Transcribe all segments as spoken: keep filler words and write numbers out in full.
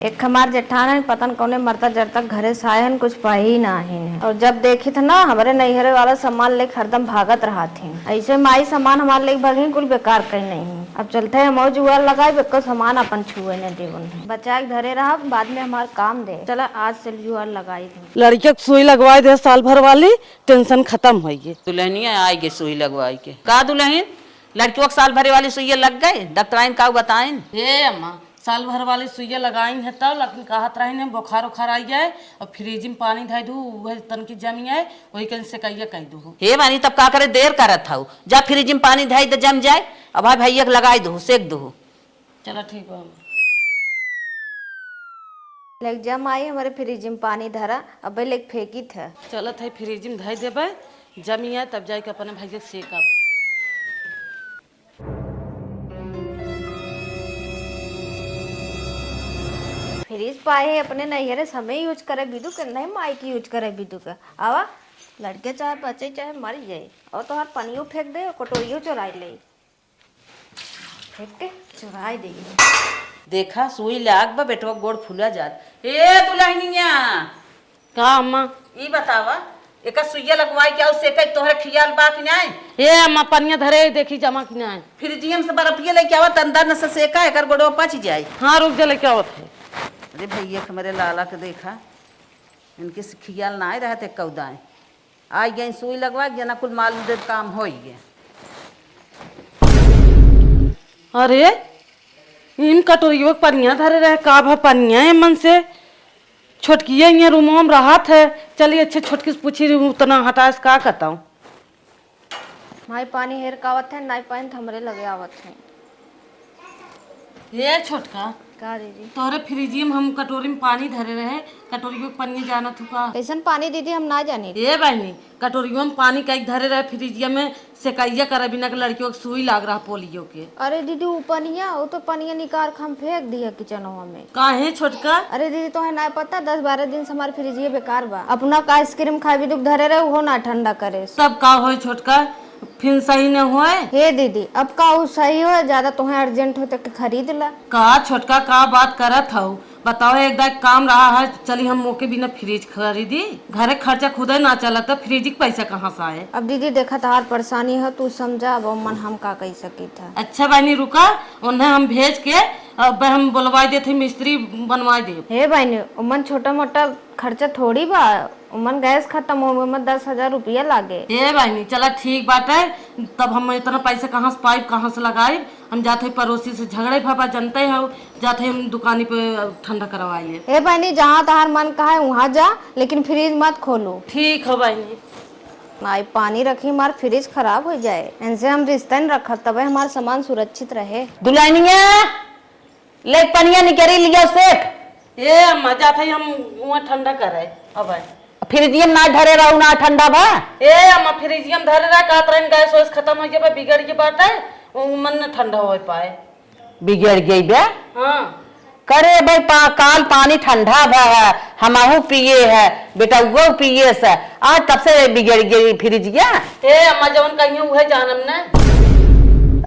एक हमार जेठान है, पता न कौने मरता जरता घरे से आए हन, कुछ पाए ही ना आहिन है। और जब देखित ना, हमरे नैहरे वाला सामान लेके हरदम भागत रहत हिन। ऐसे माई सामान हमार लेके भागिन, कुल बेकार कहीं नहीं है। अब चलते हम और जुगाड़ लगाई, बेको सामान अपन छुए न देवन है। बचा के धरे रहब, बाद में हमार काम दे। चला, आज से जुगाड़ लगाई दे। लड़के के सुई लगवाई दे साल भर वाली, tension खतम होइए। दुल्हनिया आइगे सुई लगवाई के। का दुल्हन, लड़कियों के साल भरे वाली सुइया लग गए? डॉक्टराइन का बताइन? हे अम्मा, साल भर वाली सुइया लगाइन है तब, लेकिन कहत रहिन है बुखार उखार आई जाए और फ्रिज में पानी धइ दू, उहे तनकी जम जाए, वही कहीं सेकैया कइ दू। हे बानी, तब का करे, देर करत हऊ, जा फ्रिज में पानी धइ दे, जम जाए। अब भाई भैया के लगाई दू, सेक दू। चला ठीक बा अम्मा। लेके जा माई, हमरे फ्रिज में पानी धरा, अबे लेके फेंकित है। चलत है फ्रिज में धइ देबे, जमी आए तब जाइके अपने भैया के सेकब। फ्रिज पाए है अपने नैहरे से, हमें यूज करे बिदु के, नहीं माई के यूज करे बिदु के। आवा, लड़के चाहे बचे चाहे मर जाए, और तोहार पनियो फेंक दे, कटोरियो चुराई ले। फेंक के चुराई दे। देखा, सुई लाग बा, बेटवा गोड़ फुला जात। ए दुल्हनिया, का अम्मा? ई बतावा, एका सुइया लगवाई के आऊ सेके तोहरे खियाल बा कि नाय? ए अम्मा, पनिया धरे, देखी जमा कि नाय। फ्रिजियम से बर्फिया लेके आवा, तंदर न से सेका, एकर गोड़वा पच जाई। हाँ, रुक जा, लेके आवत है। अरे भैया, हमरे लाला के देखा, इनके से खियाल नाय रहत है कौदाए। आई गई सुई लगवा के, जना कुल माल उधर काम होई गए। अरे, इन कटोरियों के पनिया धरे रहे, का भा पनिया है मन से? छोटकिया यहाँ रूमवा में रहत है। चली, अच्छे छोटकी से पूछी रही, उतना हटाए से का कहता हूँ। माई पानी हेर का आवत है, नाई पानी तो हमरे लगे आवत है। ये छोटका, का दीदी? तोहरे फ्रिजिया में हम कटोरी में पानी धरे रहे, कटोरियो के पनिया जानत हूँ का? कैसन पानी दीदी, हम ना जानी। ए बहनी, कटोरियो में पानी कई धरे रहे फ्रिजिया में, सेकैया करे बिना के लड़कियों के सुई लाग रहा पोलियो के। अरे दीदी, उ पनिया, उ तो पनिया निकाल के हम फेंक दिया किचनवा में। काहे छोटका? अरे दीदी, तोहे ना पता, दस बारह दिन से हमार फ्रिजिया बेकार बा। अपना का आइसक्रीम खाए भी दुख धरे रहे, उहो ना ठंडा करे। तब का होए छोटका? फिन सही न होए? हे दीदी, अब का उ सही होए? ज्यादा तोहे urgent हो तो के खरीद ला। का छोटका, का बात करत हऊ? बताओ, एक दाई काम रहा है, चली हम ओके बिना फ्रिज खरीदी? घरे खर्चा खुदे ना चलत, तो फ्रिज के पैसा कहाँ से आए? अब दीदी देखा, तहार परेशानी है, तू समझा, अब मन हम का कही सकी था। अच्छा बहनी रुका, उन्हें हम भेज के अब हम बोलवाई देत हई, मिस्त्री बनवाई देब। हे बहनी, उमन छोटा मोटा खर्चा थोड़ी बा, उमन गैस खत्म हो गए, उमन दस हजार रुपया लागे। हे बहनी, चला ठीक बाटे, तब हम इतना पैसा कहाँ से पाइब, कहाँ से लगाइब? हम जात हई पड़ोसी से झगड़े भा बा, जनते हऊ, जात हई हम दुकानी पे ठंडा करवाई ले। हे बहनी, जहाँ तहार मन कहे वहाँ जा, लेकिन फ्रिज मत खोलू। ठीक हो बहनी। नाई पानी रखी, हमार फ्रिज खराब हो जाए, इनसे हम रिश्ता नहीं रखब, तबे हमार सामान सुरक्षित रहे। दुल्हनिया, ले पनिया निकरी लिया सेठ। ए अम्मा, जात हई हम वहाँ ठंडा करे। अब आए। फ्रिजियम ना धरे रहू ना ठंडा बा। ए अम्मा, फ्रिजियम धरे रहा, कहत रहन गैस वैस खत्म हो गया बा, बिगड़ गया बाटे, वो मन न ठंडा हो पाए। बिगड़ गई बे? हाँ। करे भाई, पा, काल पानी ठंडा भा है, हमहू पिए है, बेटउओ पिए से, आज तब से बिगड़ गई फ्रिजिया। ए अम्मा, जवन कहियो उहे जानम न।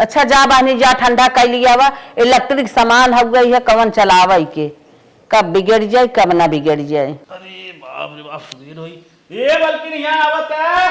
अच्छा, जा बहनी, जा ठंडा कर लिया वा। इलेक्ट्रिक सामान हो गई है, कवन चलावे के, कब बिगड़ जाए, कब ना बिगड़ जाए। अरे बाप रे बाप, सुधीर होई। ए मलकिन, यहाँ आवत है।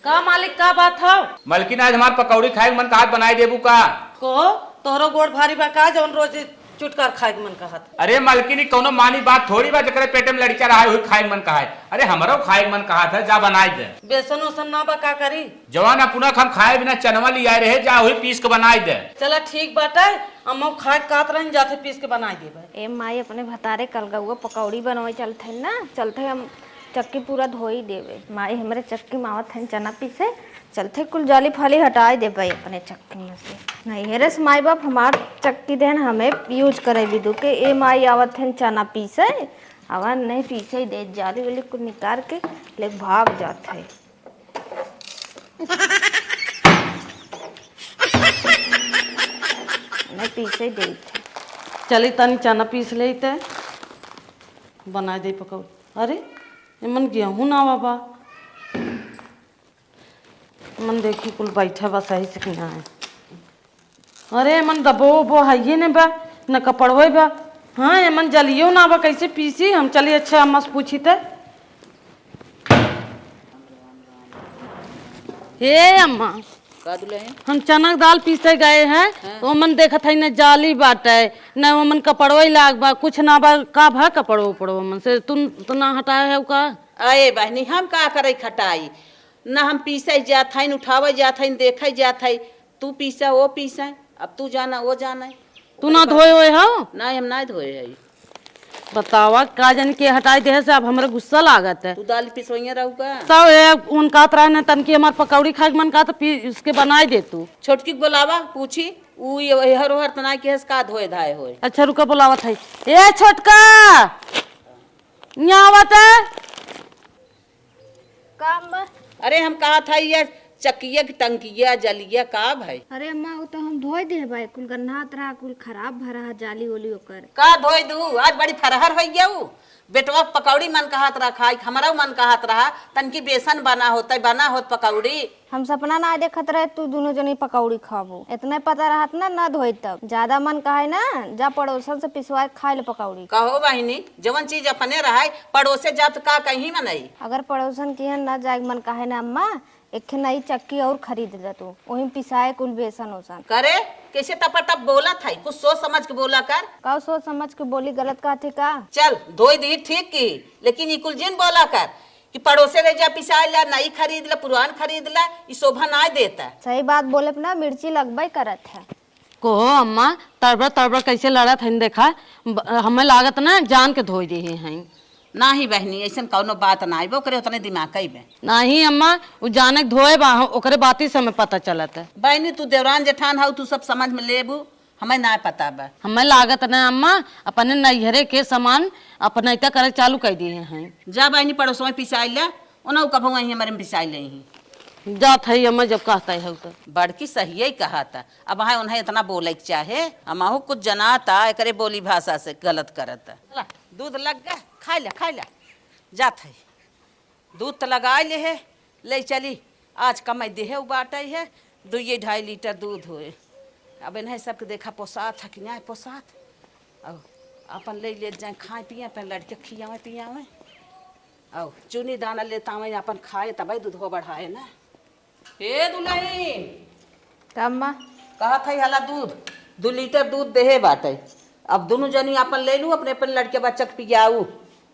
का मालिक, का बात हो? मलकिन, आज हमार पकौड़ी खाए के मन कहत, बनाई देबू का? को, तोहरो गोड़ भारी बा का, जौन रोज चुटकार खाए के मन कहत? अरे मलकिन, ई कौनो मानी बात थोड़ी बा, जेकरे पेटे में लड़का रहा है, वही खाए के मन कहा है। अरे हमरो खाए के मन कहत है, जा बनाई दे। बेसन ओसन ना बा, का करी? जवान अपना हम खाए बिना चनवा लियाए रहे, जा वही पीस के बनाई दे। चला ठीक बाटे, अम्मा खाए कात रहन, जाते पीस के बनाई देबे। ए माई, अपने भतारे कलगौआ पकौड़ी बनवे चलते ना, चलते हम चक्की पूरा धोई देबे। माई हमरे चक्की में आवत हन चना पीसे, चलते कुल जाली फाली हटाए देबे अपने चक्की में से। नैहरे से माई बाप हमार चक्की देन हमें यूज करे बिदु के। ए माई आवत हन चना पीसे, आवा नहीं पीसे ही दे, जाली वाली कुल निकाल के ले भाग जात है। नहीं पीसे देत है। चली तनी चना पीस लेते, बनाए दे पकौड़ी। अरे, एमन गेहूं ना आवा बा। एमन देखी कुल बैठे बा सही से कि ना है। अरे, एमन दबो उबो हइये ने बा, न कपड़वे बा। हाँ, एमन जलियो ना बा, कैसे पीसी हम? चली, अच्छा, अम्मा से पूछी त। हे अम्मा, का दुल्हन? हम चना के दाल पीसे गए हैं, हाँ। ओमन देखत है न जाली बाटे, न ओमन कपड़वा ही लाग बा, कुछ ना बा, का भा कपड़वा उपड़वा ओमन से? तू, तू ना हटाए है का? अरे बहनी, हम का करे खटाई? न हम पीसे जात है, न उठावे जात है, न देखे जात है। तू पीसे, वो पीसे, अब तू जाना, वो जाना। तू ना धोए होए हो? ना, हम ना धोए है। बतावा, का जानी के हटाई देहे से अब हमरे गुस्सा लागत है। तू दाल पिसवइया रहू का? तब ए, उन कहत रहे न तनकी हमार पकौड़ी खाए के मन कहत, पी-, इसके बनाई दे तू। छोटकी के बोलावा, पूछी, ऊ ये हर ओहर तना के हस का धोए धाए होए। अच्छा, रुका, बोलावत है। ए छोटका, यहाँ आवत है। का अम्मा? अरे हम कहत है ये चकिया की टंकिया जलिया का भाई? अरे अम्मा, वो तो हम धोए दे भाई, कुल गन्हात रहा, कुल खराब भरा है जाली ओली ओकर। का धोए दू? आज बड़ी फरहर होइ गया ऊ। बेटवा पकौड़ी मन कहत रहा खाई, हमरउ मन कहत रहा तनकी बेसन बना होत, बना होत पकौड़ी। हम सपना ना देखत रहे तू दुनो जनी पकौड़ी खाबो। इतने पता रहत ना, ना धोई तब। ज्यादा मन कहे ना, जा पड़ोसन से पिसवा के खाए ले पकौड़ी। कहो बहिनी, जवन चीज अपने रहे, पड़ोसे जात का कहीं मनई? अगर पड़ोसन किहन ना जाए के मन कहे ना अम्मा, एक ठे नई चक्की और खरीद ले तू, ओही में पिसाए कुल बेसन ओसन। करे, कैसे टपाटप बोलत है? कुछ सोच समझ के बोला कर। का सोच समझ के बोली, गलत कहत है का? चल, धोई दी ठीक की, लेकिन ई कुल जिन बोला कर कि पड़ोसे ले जा पिसाए ला, नई खरीद ला, पुरान खरीद ला, ई शोभा ना देता। सही बात बोले पे ना मिर्ची लगबे करत है। कहो अम्मा, तड़बड़ तड़बड़ कैसे लड़त हइन देखा, ब-, हमें लागत ना जान के धोई देहे हइन। नाही बहनी, ऐसन कौनो बात ना आइबो करे, उतने दिमाग कइबे। नाही अम्मा, उ जाने के धोए बा, ओकरे बाती से हमें पता चलत है। बहनी, तू देवरान जेठान हऊ, तू सब समझ में लेबू, हमें ना पता बा। हमें लागत ना अम्मा, अपने नैहरे के सामान अपनैता करे चालू कर दिए हैं। जा बहनी, पड़ोसवा पिसाई ले, ओना कभो वहीं हमारे में पिसाई ले ही। जात है अम्मा, जब कहता है तो। बड़की सहिए ही कहा था, अब हाँ उन्हें इतना बोले के चाहे, हमहू कुछ जनाता, एकरे बोली भाषा से गलत करत। ला, दूध लग गए, खाई ले, खाई ले। जात है, दूध तो लगाई ले है, ले चली, आज कमाई देहे उ बाटई है, दुइये ढाई लीटर दूध होए। अब इन्हें सबके देखा पोसात है कि नहीं पोसात, अब अपन ले ले जाए, खाए पिए, अपन लड़के खियावे पियावे, अब चुनी दाना लेता हूँ अपन खाए, तबे दूधवा बढ़ाए ना। ए दुलहिन। का अम्मा? कहत हई हला दूध, दू लीटर दूध देहे बाटे। अब दुनू जनी आपन ले लू, अपने अपने लड़के बच्चा के पियाऊ।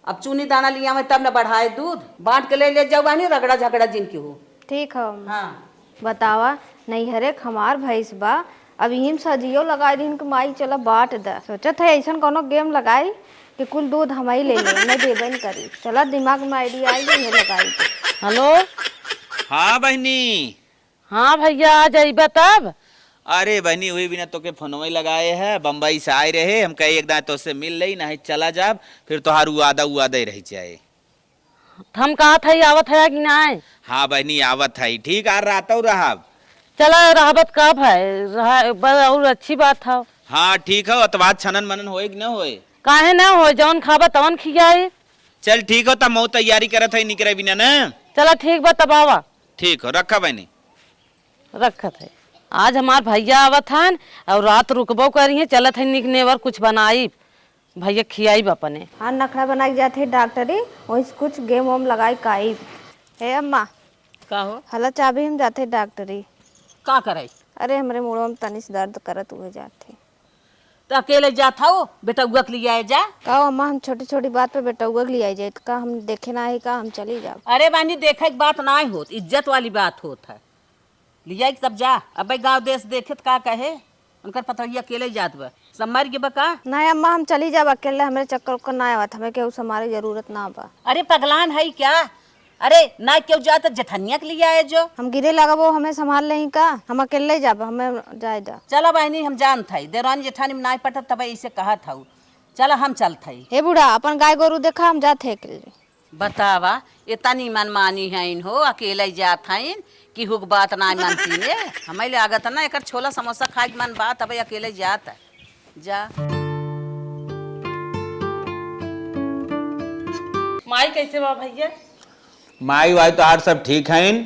अब चुनी दाना लियावे तब न बढ़ाए दूध, बांट के ले ले जाऊ बहनी, रगड़ा झगड़ा जिन केहू। ठीक है अम्मा। हाँ। बतावा, नैहरे क हमार भैंस बा, अब इहिम सजियो लगाई दिन के माई चला बांट द। सोचत है ऐसन कौनो गेम लगाई कि कुल दूध हमही ले ले, मैं देबे न करी। चला दिमाग में आइडिया आई, ये लगाई। हेलो। हाँ बहिनी। हाँ भैया, आ जाइबा तब। अरे बहिनी, वही बिना तोके फोनवे लगाए है, बम्बई से आए रहे, हम कहे एक दाएं तोसे मिल लई, नहीं चला जाब, फिर तोहार उ वादा उ वादा ही रही जाए। हम कहत हई, आवत है कि नाय? हाँ बहिनी, आवत है। ठीक, आर रातौ रहब। चला, रहबत कब है? रहा, ब-, और अच्छी बात है। हाँ, ठीक है, अतवार छनन मनन होए कि न होए? काहे न होए, जौन खाबा तवन खियाई। चल ठीक हो, तब मऊ तैयारी करत है, निकरे बिना न। चला ठीक बा, तब आवा। ठीक हो, रखा बहिनी। रखत है, आज हमार भैया आवत हन और रात रुकबो करी हैं, चलत है निक नेवर कुछ बनाई। भैया खियाइब अपने। हाँ, नखड़ा बनाई जात है डॉक्टरी, वही से कुछ गेम वेम लगाई काइब। हे अम्मा। का हो? हला चाबी हम जात है डॉक्टरी। का करे? अरे, हमरे मुड़वा में तनी से दर्द करत उहे जात है। त अकेले जात हऊ, बेटउआ के लियाए जा। का अम्मा, हम छोटी छोटी बात पे बेटउआ के लियाए जाए, त का हम देखे ना है का, हम चली जाब? अरे बानी, देखे के बात ना होत, इज्जत वाली बात होत है। लियाई के तब जा, अबे गाँव देश देखे त का कहे, उनकर पतोहिया अकेले जात बा, सब मर गए बा का? नहीं अम्मा, हम चली जाब अकेले, हमरे चक्कर उक्कर ना आवत, हमें केहू से हमारी जरूरत ना बा। अरे पगलान है क्या? अरे ना केहू जात जेठनिया के लियाए जो। हम गिरे लगबो, हमें संभाल लेही का? हम अकेले जाब, हमें जाए दा। चला बहनी, हम जानत हई, देवरानी जेठानी में नाई पटत तबे इसे कहत हऊ। चला हम चलत हई। हे बूढ़ा, अपन गाय गोरू देखा, हम जात है अकेले। बतावा, इतनी मनमानी हइन हो, अकेले जात हइन, केहू के बात नाई मानती ने। हमें लागत ना, एकर छोला समोसा खाए के मन बा, तबे अकेले जात है। जा। माई कैसे बा भैया? माई वाई तो आर सब ठीक हइन।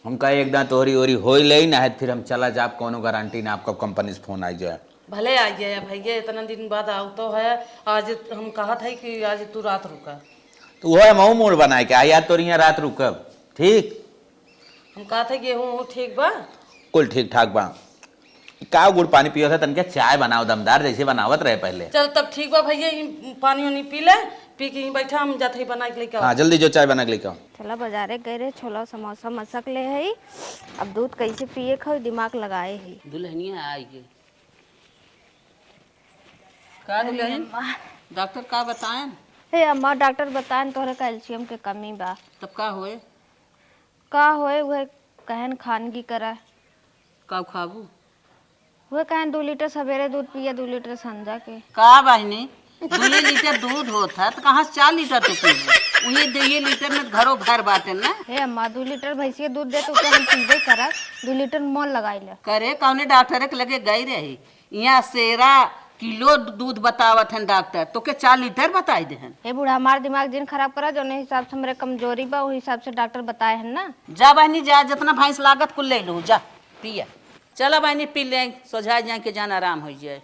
हम कहे एक दां तोहरी ओरी होई लेई, ना है फिर हम चला जाब, कौनो गारंटी ना आपका कंपनी से फोन आई जाए। भले आइए भैया, इतना दिन बाद आओ तो है। आज हम कहत है कि आज तू रात रुका। तो वो है, मऊ मूड बनाए के आई, आज तोरी यहाँ रात रुकब। ठीक। हम कहत है, गेहूं वहूं ठीक बा? कुल ठीक ठाक बा। का गुड़ पानी पियो था, तनके चाय बनाओ दमदार, जैसे बनावत रहे पहले। चल तब ठीक बा भैया, ई पानी वानी पी ले, पी के यहीं बैठा, हम जात है बना के लेके आओ। हाँ, जल्दी जो, चाय बना के लेके आओ। चला, बाजारे गए रहे, छोला समोसा मसक ले है, अब दूध कैसे पिए खाओ, दिमाग लगाए है। दुल्हनिया आई गई। का अरे दुल्हन? अम्मा। डॉक्टर का बताएन? हे अम्मा, डॉक्टर बताएन तोहरे कैल्शियम के कमी बा। तब का होए? का होए, उहे कहन खानगी करा। का खाबू? उहे कहन दू लीटर सवेरे दूध पिया, दू लीटर संझा के। का बहिनी, दुए लीटर दूध होत है, तो कहाँ से चार लीटर तू पीबू? उहे दुए लीटर में घरो भर बाटे ना। हे अम्मा, दू लीटर भैंसिया दूध दे, तो ओके हम पीबे करब, दू लीटर मोल लगाई ले। करे, कौने डॉक्टर के लगे गई रही? यहाँ सेरा किलो दूध बतावत हन डॉक्टर, तोके चार लीटर बताई देहन। हे बूढ़ा, हमार दिमाग जिन खराब करा, जौने हिसाब से हमरे कमजोरी बा, वही हिसाब से डॉक्टर बताए हन ना। जा बहनी जा, जितना भैंस लागत कुल ले लो, जा पिया। चला बहनी पी ले, सोझा जाए के जान आराम हो जाए।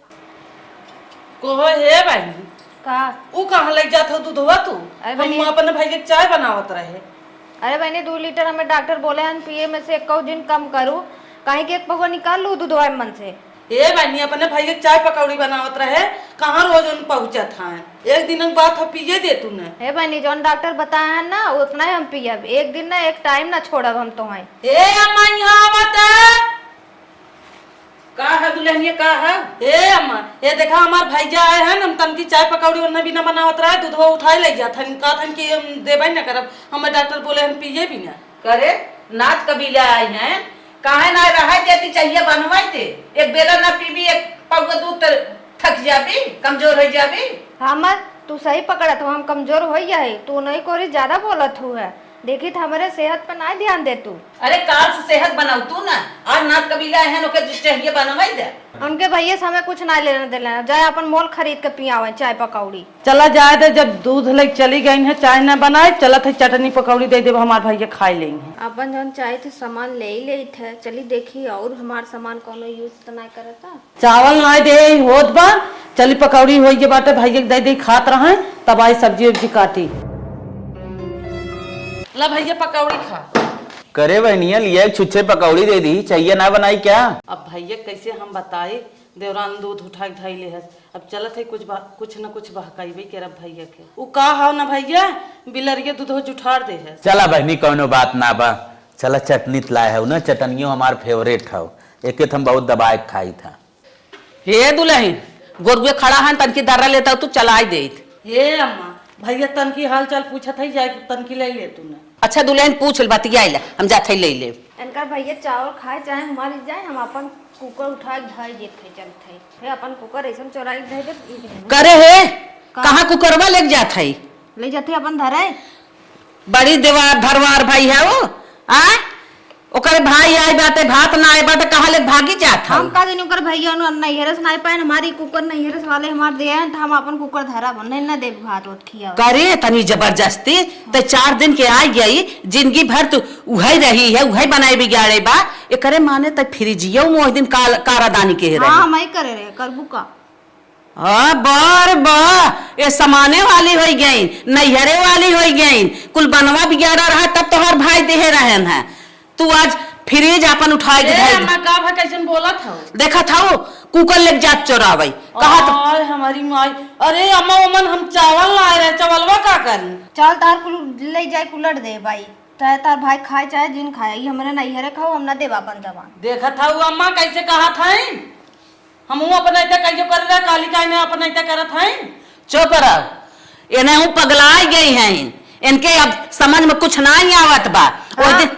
कहो हे बहनी, का? ऊ कहाँ लग जात हो दूधवा तू? अरे हम बहनी। अपने भाई के चाय बनावत रहे। अरे बहनी, दू लीटर हमें डॉक्टर बोले हन पिए में से एको दिन कम करू, काहे कि एक पौवा निकाल लू दूधवा मन से। ए बहनी, अपने भाई के चाय पकौड़ी बनावत रहे, कहाँ रोज उन पहुँचत हैं? एक दिन के बात हो, पिए दे तू न। हे बहनी, जौन डॉक्टर बताए हैं ना, उतना ही हम पियब। एक दिन ना, एक टाइम ना छोड़ब हम तोहई। ए अम्मा, यहाँ आवत है। का है दुल्हनिया, का है? ए अम्मा, ये देखा, हमार भैया आए हैं, हम तनकी चाय पकौड़ी उन्हें बिना बनावत रहे, दूधवा उठाए ले जात हन, कहत हन कि हम देबे न करब, हमें डॉक्टर बोले हन पिए भी ना। करे, नात कबीला आई हैं, काहे ना रहे देती, चाहिए बनवाई दे। एक बेला ना पीबी, एक पौवा दूध त थक जाबी, कमजोर हो जाबी। हाँ माँ, तू सही पकड़त हो, हम कमजोर हो जाए। तू नहीं कोरी ज्यादा बोलत हु है, देखी त हमरे सेहत पे ना ध्यान दे तू। अरे काल से सेहत बनाऊ तू ना, आज नात कबीला आई हैं, ओके चाहिए बनवाई दे। उनके भैया से हमें कुछ ना लेना देना, जाए अपन मोल खरीद के पियावे चाय पकौड़ी। चला जाए दे, जब दूध लेके चली गई है, चाय ना बनाए, चलत है चटनी पकौड़ी दे देब, हमार भैया खाए लेई है। अपन जौन चाहे थे सामान ले ही लेत है, चली देखी और हमार सामान कौनो यूज तो ना करता। चावल ना दे होत बा, चली पकौड़ी होई के बाटे, भैया के दे दे खात रहे, तब आई सब्जी उब्जी काटी। ला भैया पकौड़ी खा। करे बहनिया, लिया एक छुच्छे पकौड़ी दे दी, चाहिए ना बनाई क्या? अब भैया कैसे हम बताई, देवरान दूध उठा के धइले हस। अब चलत है कुछ बह-, कुछ न कुछ बहकाइबे करब भैया के। उ का हव न भैया, बिलरिया दूधो जुठार दे हस। चला बहनी, कौनो बात ना बा। चला चटनी त लाए हव न, चटनियो हमार favourite हव, एके त हम बहुत दबाए के खाई था। हे दुलहिन, गोरुए खड़ा हन, तनकी दर्रा लेता तू चलाई देत। हे अम्मा, भैया तनकी हाल चाल पूछत है, जाए तनकी ले ले तू न। अच्छा दुलहिन, पूछ ले, बतियाई ले, हम जात है ले ले। इनकर भैया चावल खाए चाहे हमारी जाए, हम अपन कुकर उठा के धई देत है, चलत है। हे, अपन कुकर ऐसन चोराई के धई देत, ई के धई देत। करे हे, का? कहाँ कुकरवा लेके जात है? ले जात है अपन धरे। बड़ी देवार धरवार भाई है वो, आ? ओकर भाई आए बाटे, भात ना आए बाटे, कहाँ ले भागी जात है? हम का जानी ओकर भैया उन नैहरे से ना पाए, हमारी कुकर नैहरे से वाले हमार दे आए, तो हम अपन कुकर धरा बन, नहीं ना देब भात ओत खिया। करे तनी जबरदस्ती, ते चार दिन के आ गई, जिंदगी भर तू उहई रही है, उहई बनाए बिगाड़े बा। एकरे माने त फ्रिजियो मोह दिन काल-, कारादानी के रहे। हाँ, हम ही करे रहे, करबू का? हाँ, बर बा, ये समाने वाली होई गई, नैहरे वाली होई गई, कुल बनवा बिगाड़ा रहा तब तोहार भाई देहे रहन है। तू आज फ्रिज आपन उठाए के ए, धई दे। अम्मा, का भा कैसन बोलत हौ? देखत हौ, कुकर लेके जात चोरावै। कहा तो आय, हमारी माई। अरे अम्मा, ओमन हम चावल लाए रहे, चावलवा का करी? चावल तार कुल ले जाए, कुलट दे भाई। चाहे तार भाई खाए, चाहे जिन खाए, ई हमरे नैहरे खाओ, हम ना देब आपन जवान। देखत हौ अम्मा, कैसे कहत हईन? हमहू अपनैते कहियो करे रहे, काली काहे ने अपनैते करत हईन? चुप रह, एने हूँ पगलाए गई हैं, इनके अब समझ में कुछ नाहीं आवत बा। ओए हाँ, दे,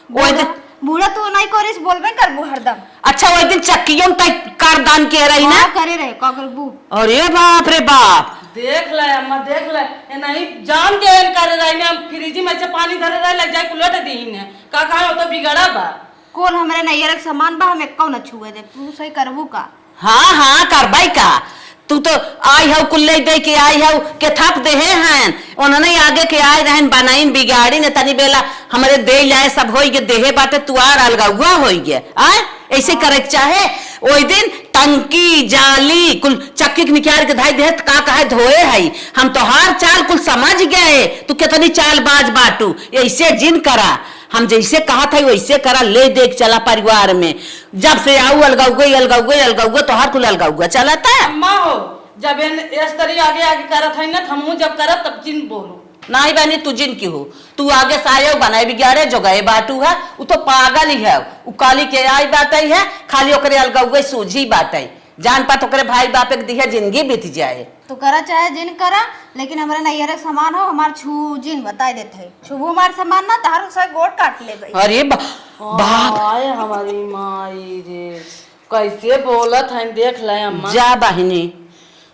ओए दे। बूढ़ा, बूढ़ा तू नहीं करिस, बोलबे करबू हरदम। अच्छा, ओए दिन चक्कियों तय कारदान के रही ना? हाँ, करे रहे, का करबू? अरे बाप रे बाप। देख ले अम्मा, देख ले, ए नहीं जान के एन करे रही ने, हम फ्रिज में से पानी धरे रहे, लग जाए कुलट दीन है। का कहा हो तो बिगड़ा बा। कुल हमरे नैहर के सामान बा, हम एक्को न छुए देब। तू सही करबू का? हाँ, हाँ, करबै का? तू तो आई हौ, कुल्ले दे के आई हौ, के थप देहे हैं। उन्होंने आगे के आए रहन, बनाइन, बिगाड़िन, तनी बेला हमरे दे लाए, सब होई गे, देहे बाटे, तू आर अलगौआ होई गे। आय, ऐसे हाँ। करे के चाहे। ओई दिन टंकी, जाली, कुल चक्की के निकाल के धई देहत, का कहे धोए हई। हम तोहार चाल कुल समझ गए, तू कितनी चालबाज बाटू। ऐसे जिन करा, हम जैसे कहत हई वैसे करा, ले दे के चला परिवार में। जब से आऊ अलगौगे, अलगौगे, अलगौगे, तोहार कुल अलगौगे चलत है। अम्मा हो, जब एन एस तरी आगे आगे करत हई ना, त हमहूँ जब करब तब जिन बोलो। नाहीं बहिनी, तू जिन की हो, तू आगे से आयो बनाए बिगाड़े जो गए बाटू है, उ तो पागल ही है, उ काली के आई बाटई है, खाली ओकरे अलगौगे सूझी बाटई, जान पात ओकरे भाई बाप एक दिहे जिंदगी बीत जाए। तू करा चाहे जिन करा, लेकिन हमरा नैहर के सामान हो, हमार छू जिन बताई देत है, छुबू हमार सामान ना, तहार से गोड़ काट लेबे। अरे बा-, बाप। हाय हमारी माई रे, कैसे बोलत हन, देख ले अम्मा। जा बहिनी,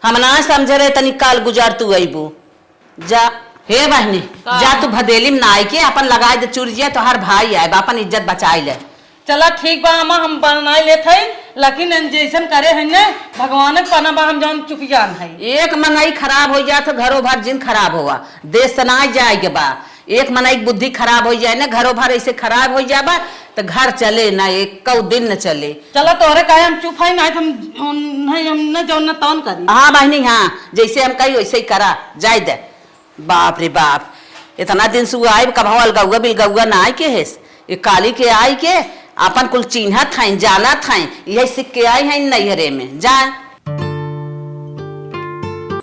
हम ना समझे रहे तनी काल गुजार तू अइबू। जा, हे बहिनी, का? जा तू भदेली में नाई के अपन लगाई दे चूड़िया, तोहार भाई आए बा, अपन इज्जत बचाई ले। चला ठीक बा अम्मा, हम बनाई लेत हई, लेकिन एन जैसन करे हई ने, भगवान के पना बा, हम जौन चुपियान हई। एक मनई खराब हो जात, घरो भर जिन खराब होवा, देश से ना जाए के बा। एक मनई के बुद्धि खराब हो जाए ना, घरो भर ऐसे खराब हो जाबा, त घर चले ना, एक कौ दिन न चले। चला तोहरे काहे हम चुप हई, नाहीं त हम, हम, नहीं, हम न जौन न तौन करी। हाँ बहिनी, हाँ, जैसे हम कही वैसे ही करा, जाए दे। बाप रे बाप, इतना दिन से उ आइब, कबहुँ अलगौआ बिलगौआ ना आइ के हेस। ये काली के आइ के आपन कुल चिन्हत हइन, जानत हइन, इहे सीख के आइ हइन नैहरे में। जा।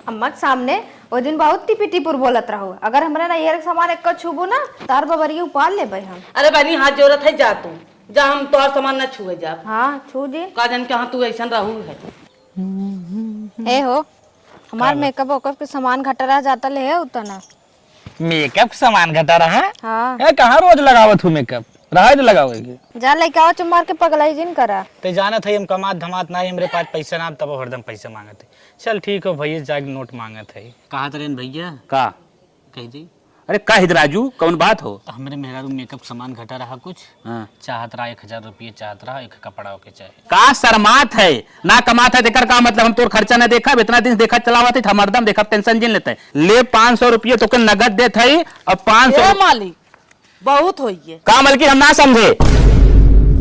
अम्मा के सामने ओ दिन बहुत टिपी टिपुर बोलत रहू। अगर हमरा नैहर के सामान एक्को छूबू ना, तार बबरिया उपाड़ लेबै हम। अरे बहनी, हाथ जोड़त है, जा तू, जा, हम तोहार सामान ना छुए जाब। हाँ, छू दे। का जान के, हाँ, तू ऐसन रहू है। ए हो, हमार का बा? मेकअप वेकअप के सामान घटा रह जाता ले है उतना। मेकअप के सामान घटा रहा? हाँ। ए, कहाँ रोज लगावत हूँ मेकअप? रहा है तो लगावे के। जा लेके आवा चुम्मार के पगलाई जिन करा। ते जानत है हम कमात धमात ना है, हमरे पास पैसा ना, तब हरदम पैसा मांगत है। चल ठीक हो भैया, जाके नोट मांगत है। कहा तरेन भैया? का? कह दी। अरे कह दे राजू, कौन बात हो? हमरे मेहरारू मेकअप सामान घटा रहा कुछ। हाँ। चाहत रहा एक हजार रुपये, चाहत रहा एक कपड़ा ओके चाहे। का शर्मात है, ना कमात है, तेकर का मतलब? हम तोर खर्चा ना देखब, इतना दिन से देखत चलावत है, हम हरदम देखब, tension जिन लेते हैं। ले पाँच सौ रुपये तोके नगद देत है और पाँच सौ ए मालिक, बहुत होइए। का मलकिन हम ना समझे?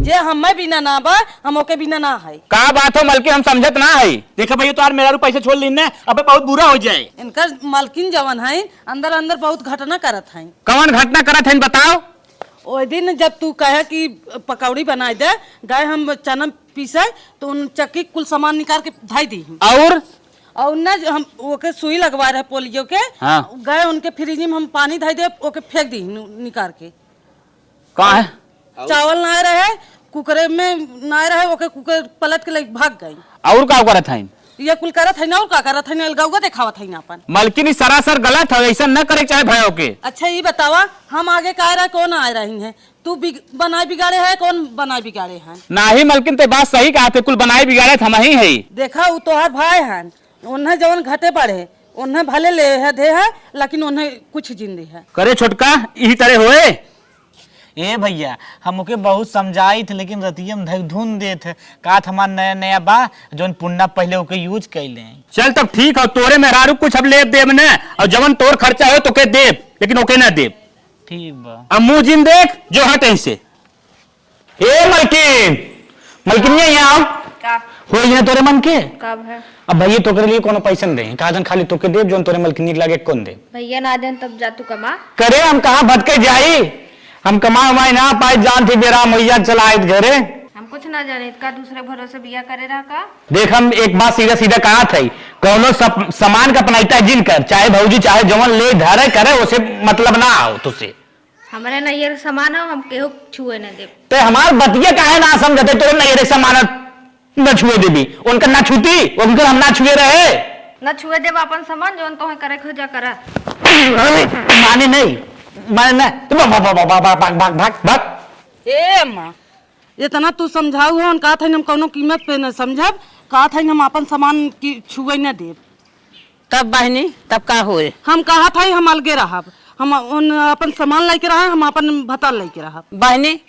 जे हमें बिना ना बा, हम ओके बिना ना है। का बात हो मलकिन, हम समझत ना है। देखा भैया, तोहार मेहरारू पैसे छोड़ लीन ना, अबे बहुत बुरा हो जाए। इनकर मलकिन जवन है, अंदर अंदर बहुत घटना करत है। कौन घटना करत है बताओ? ओइ दिन जब तू कहे कि पकौड़ी बनाइ दे, गए हम चना पीसे, तो उन चक्की कुल सामान निकाल के धइ दी। और? और ना, हम ओके सुई लगवाए रहे पोलियो के, हाँ। गए उनके फ्रिज में हम पानी धइ दे, ओके फेंक दी नु-, निकाल के। का है? चावल ना रहे, कुकरे में ना रहे, ओके कुकर पलट के लेके भाग गई। और का करत हइन? ये कुल करत हइन, और का करत हइन? अलगौआ देखावत हइन आपन। मलकिन, ई सरासर गलत है, ऐसा न करे के चाहे भयो के। अच्छा, ई बतावा, हम आगे का रहा, कौन आए रही हैं? तू बिग-, बनाए बिगाड़े है, कौन बनाए बिगाड़े हैं? नाही मलकिन, ते बात सही कहा थे, कुल बनाए बिगाड़े हम ही है। देखा, उ तोहार भाई हैं, उन्हें जवन घटे पड़े, उन्हें भले ले है, दे है, लेकिन उन्हें कुछ जिन दे है। करे छोटका, यही तरह होए। ए भैया, हम ओके बहुत समझाई थे, लेकिन रतिया में धक धुन देत है। कात हमार नया नया बा, जौन पुन्ना पहले ओके use कैले। चल तब ठीक है, तोरे मेहरारू कुछ अब लेब देब न, और जवन तोर खर्चा हो तोके देब, लेकिन ओके ना देब। ठीक बा। अब मुंह जिन देख, जो हट यहीं से। ए मलकिन, मलकिनिया यहाँ आओ। का? हो यहाँ तोरे मन के? कब है? अब भैया तोकरे लिए कोनो पैसा न दे, का जन खाली तोके देब, जौन तोरे मलकिनी के लागे कौन देब? भैया ना देन तब जा तू कमा। करे हम कहाँ भटके जाई? हम कमाए उमाए ना पाए, जान थी बेराम होइया, चला आइत घरे। हम कुछ ना जाने, का दूसरे भरोसे बिया करे रहा का? देख हम एक बात सीधा सीधा कहा थे, कौनो सब सामान का अपनाइता जिन कर, चाहे भौजी चाहे जवन ले धरे करे, उसे मतलब ना आओ तुसे। हमरे नैयर के सामान हो, हम केहू छुए न देब। ते हमार बतिया काहे ना समझते? तोरे नैयर के सामान न छुए देबी, उनका ना छूती, उनका हम ना छुए रहे। न छुए देब अपन सामान, जौन तोहे करे के हो जा करा। माने नहीं, माने नहीं। तो भाग, भाग, भाग, भाग, भाग, भाग, भाग। ए अम्मा, इतना तू समझाऊ हो, उनका था हम कौनो कीमत पे न समझब, कहा था हम अपन सामान की छुए न देब। तब बहिनी, तब का होए? हम कहत हई हम अलगे रहब, हम उन अपन सामान लइके रहब, हम अपन भतार लइके रहब। बहिनी,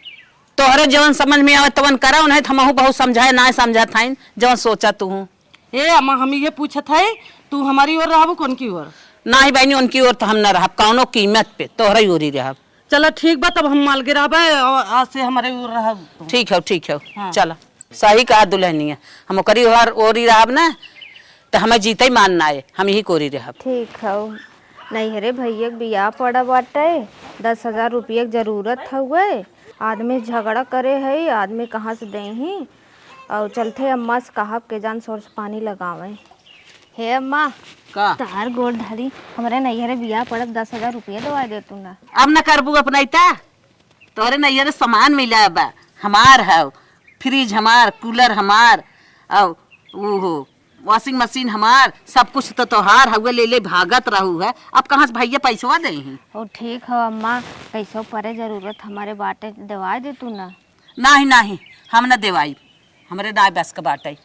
तोहरे जवन समझ में आवे तवन करा, उन्हें हमहू बहुत समझाए, ना समझत हईन, जवन सोचा तू। ए अम्मा, हम ये पूछत हई, तू हमारी ओर रहबू कौन की ओर? नाही बहिनी, उनकी ओर तो हम न रहब, कौनो कीमत पे तोहरे ओरी रहब। चला ठीक बा, तब हम अलगे रहबे, और आज से हमारे ओर रहब तू। ठीक है, ठीक है, हाँ। चला। सही कहा दुल्हनिया, हम ओकरी ओर, ओरी रहब ना, त हमें जीते मान ना आए, हम यही कोरी रहब। ठीक हौ। नैहरे भैया के बियाह पड़ा बाटे, दस हजार रुपया के जरूरत हउए। आदमी झगड़ा करे है, आदमी कहाँ से देही? और चलते अम्मा से कहब के जान सोर से पानी लगावे। हे अम्मा, का? तहार गोड़ धरी, हमरे नैहरे बियाह पड़ब, दस हजार रुपया दवाई दे तू ना। अब न करबू अपनैता? तोहरे नैहरे सामान मिला बा, हमार हौ, फ्रिज हमार, कूलर हमार, और वो हो, वॉशिंग मशीन हमार, सब कुछ तो तोहार हउए, ले ले भागत रहू है। अब कहाँ से भैया पैसवा देही? ओ ठीक हौ अम्मा, कैसो परे जरूरत हमरे बाटे, देवाई दे तू ना। नाही, नाही, हम न देवाई, हमरे नाय बस के बाटे।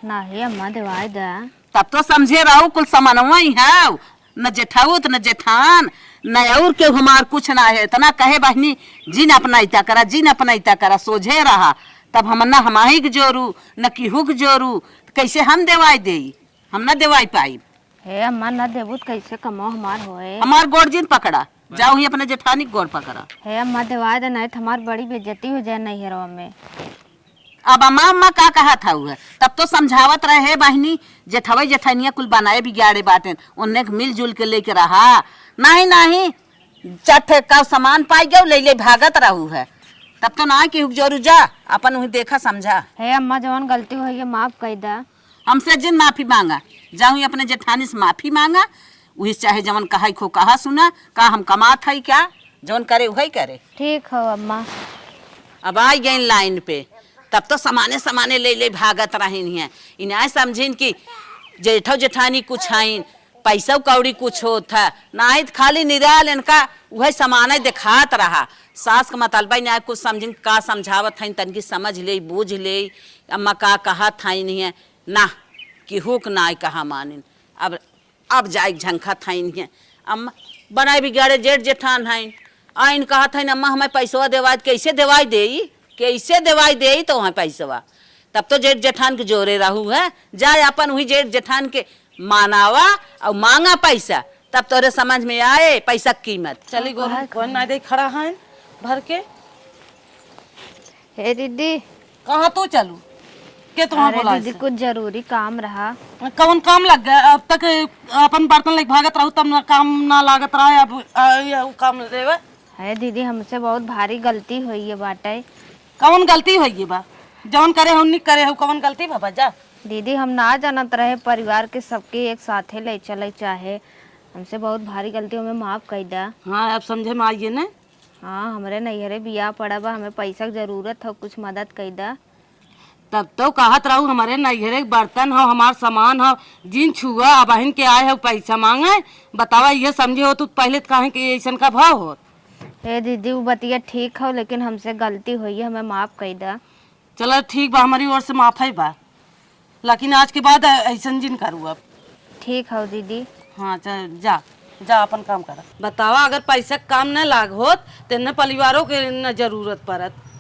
नाही अम्मा, देवाई दे। तब तो समझे रहू, कुल समनवा ही है, न जेठाउत, न जेठान, न और केहू हमार कुछ ना है। इतना कहे बहिनी, जिन अपनैता करा, जिन अपनैता करा, सोझे रहा। तब हम न हमाही के जोरू, न केहू के जोरू, त कैसे हम देवाई देई? हम न देवाई पाई। हे अम्मा, न देबू त कैसे कमो हमार होए? हमार गोड़ जिन पकड़ा, जाओ ही अपने जेठानी के गोड़ पकड़ा। हे अम्मा, देवाई दे, नहीं त हमार बड़ी बेइज्जती हो जाए नैहरवा में। अब अम्मा, अम्मा का कहत हऊ है? तब तो समझावत रहे, "हे बहिनी, जेठवई जेठनिया कुल बनाए बिगाड़े बाटेन, उन्हें के मिलजुल के लेके रहा।" नाही, नाही, चट का सामान पाई गयो, ले ले भागत रहू है। तब तो ना केहू के जोरू जा, अपन उही देखा समझा। हे अम्मा, जवन गलती होई है, माफ कई दा। हमसे जिन माफी मांगा, जाऊँ अपने जेठानी से माफी मांगा, उही से चाहे जवन कहा खो कहा सुना, का हम कमात हई क्या? जौन करे उहई करे। ठीक हो अम्मा। अब आई गइन लाइन पे, तब तो समाने समाने ले ले भागत रहिन हैं। इन्हें समझिन कि जेठो जेठानी कुछ हइन, पैसा कौड़ी कुछ होत है, नाहीं त खाली निराल इनका उहई समाने देखात रहा। सास के मतलबा इन्हें कुछ समझिन, का समझावत हइन, तनकी समझ ले, बूझ ले, अम्मा का कहत हइन हैं, ना, केहू के नाय कहा मानिन। अब अब जाइक झंखत हइन हैं। अम्मा, बनाए बिगाड़े जेठ जेठान हइन। आइन कहत हइन, "अम्मा, हमें पैसवा देवाई।" कैसे देवाई देई? कैसे देवाई देई तो हमें पैसवा? तब तो जेठ जेठान के जोरे रहू है। जाए अपन उही जेठ जेठान के मानावा और मांगा पैसा, तब तोरे समझ में आए पैसा के कीमत। चली गोरू, कौन ना दे खड़ा हइन भर के। हे दीदी। कहाँ तू चलू? के तुम्हार अरे बोला दीदी, ऐसे? कुछ जरूरी काम रहा। कौन काम लग गया? अब तक अपन बर्तन लेके भागत रहू, तब ना काम ना लागत रहा, अब आ, ये उ काम लेवे। हे दीदी, हमसे बहुत भारी गलती होई है बाटे। कौन गलती होई है बा? जौन करे हऊ, निक करे हऊ, कौन गलती बा, बा जा। दीदी, हम ना जानत रहे, परिवार के सबके एक साथे ले चले चाहे। हमसे बहुत भारी गलती, हमें माफ कई दा। हाँ, अब समझे में आइए ने। हाँ, हमरे नैहरे बियाह पड़ा बा, हमें पैसा के जरूरत हौ, कुछ मदद कई दा। तब तो कहत रहू, हमरे नैहरे के बर्तन हौ, हमार सामान हौ, जिन छुआ, अबहिन के आए हौ पैसा मांगे। बतावा, ये समझे हो तू पहले त काहे के ऐसन का भाव होत? हे दीदी, उ बतिया ठीक हौ, लेकिन हमसे गलती होई है, हमें माफ कई दा। चला ठीक बा, हमारी ओर से माफ है बा, लेकिन आज के बाद ऐसन जिन करू अब। ठीक हौ दीदी। हाँ, चल जा, जा अपन काम कर। बतावा, अगर पैसा के काम न लाग होत, तेने परिवारों के न जरूरत पड़त।